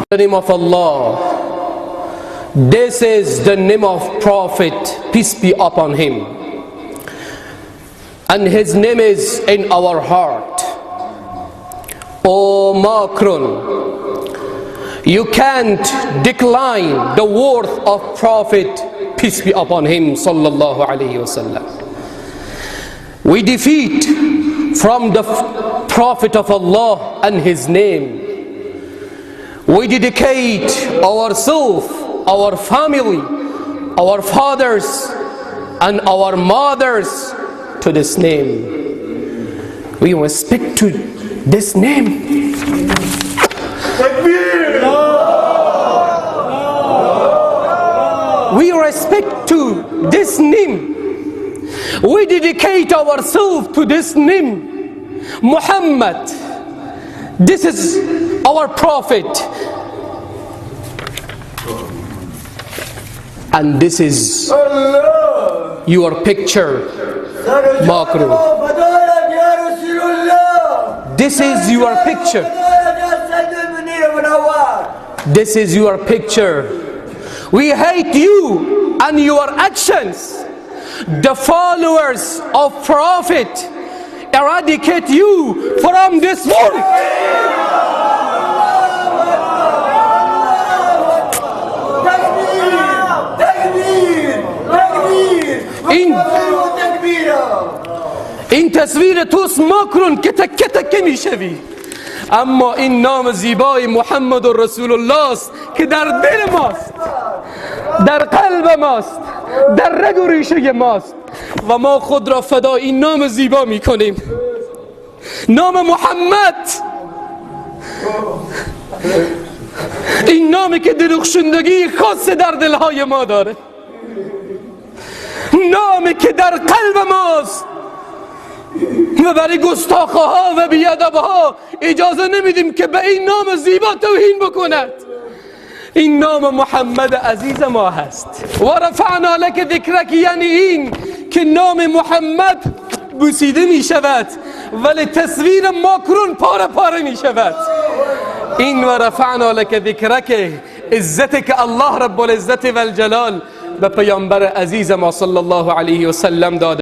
The name of Allah. This is the name of Prophet, peace be upon him. And his name is in our heart. O Macron, you can't decline the worth of Prophet, peace be upon him, sallallahu alayhi wasallam. We defeat from the Prophet of Allah and his name. We dedicate ourselves, our family, our fathers and our mothers to this name. We respect to this name. Takbir! We respect to this name. We dedicate ourselves to this name. Muhammad. This is our prophet. And this is Allah! your picture, Macron. فدايك يا رسول الله. This is your picture. فدايك يا سيد المنير منور. This is your picture. We hate you and your actions. The followers of Prophet eradicate you from this world. تكبير تكبير تكبير. این تكبيرا. این تصویر توست ماکرون که تکه تکه میشوی، اما این نام زیبای محمد رسول الله است که در دل ماست، در قلب ماست، در رگ و ریشه ماست و ما خود را فدا این نام زیبا میکنیم. نام محمد، این نامی که درخشندگی خاص در دلهای ما داره، نامی که در قلب ماست و برای گستاخها و بیادبها اجازه نمیدیم که به این نام زیبا توهین بکند. این نام محمد عزیز ما هست. و رفعنا لک ذکرک، یعنی این که نام محمد بوسیده می شود ولی تصویر ماکرون پاره پاره می شود. این و رفعنا لک ذکرک، عزت که الله رب العزت و الجلال به پیامبر عزیز ما صلی الله علیه و سلم داده.